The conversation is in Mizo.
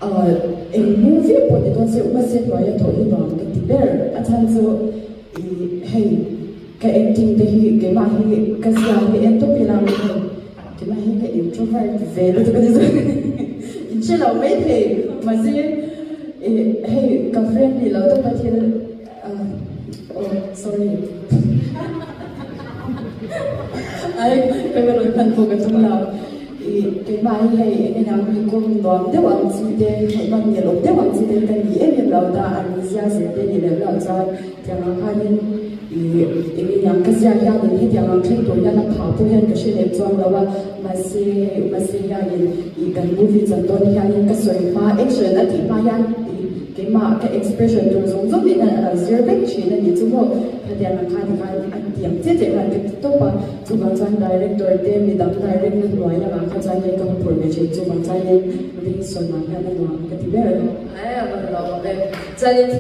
Eng movie pawh ni dawn se mahse hnuaia thawh hi nuam ka ti ber. A chhan chu ih hei ka acting te hi keimah hi ka zia hi en tawp ila hei keimah hi ka introvert ve lutuk a ni chu in hre lo mai thei mahse ih hei ka friendly lo tawp a thil Oh sorry ai ka ka rawn hman pawh ka tum lo i keimah hi hei eng eng ang mi kawm nuam deuh ang chi te hman ngelawm deuh ang chi te ka ni em em lo ta an zia zir te ni lem loh chuan tiang ang khanin i eng eng ang ka zia hianin hetiang ang thleng tur hian a phah pawh hian ka hre lem chuang lo a mahse hei mahse hianin i kan movie chan dawn hianin ka sawi hma action a tih hma hian i Keimah ka expression tur zawng zawng in a lo zir vek thin a ni chu maw? Khatiang ang khan tikhan a tiang chiah chiah khan ka ti tawp a, chuvang chuan director te midang direct na hnuai lamah kha chuan hei ka hmu phur ve thin, chuvang chuan in ring sawn ah hian a nuam ka ti ber. Aia van lawm awm em. Chuan in.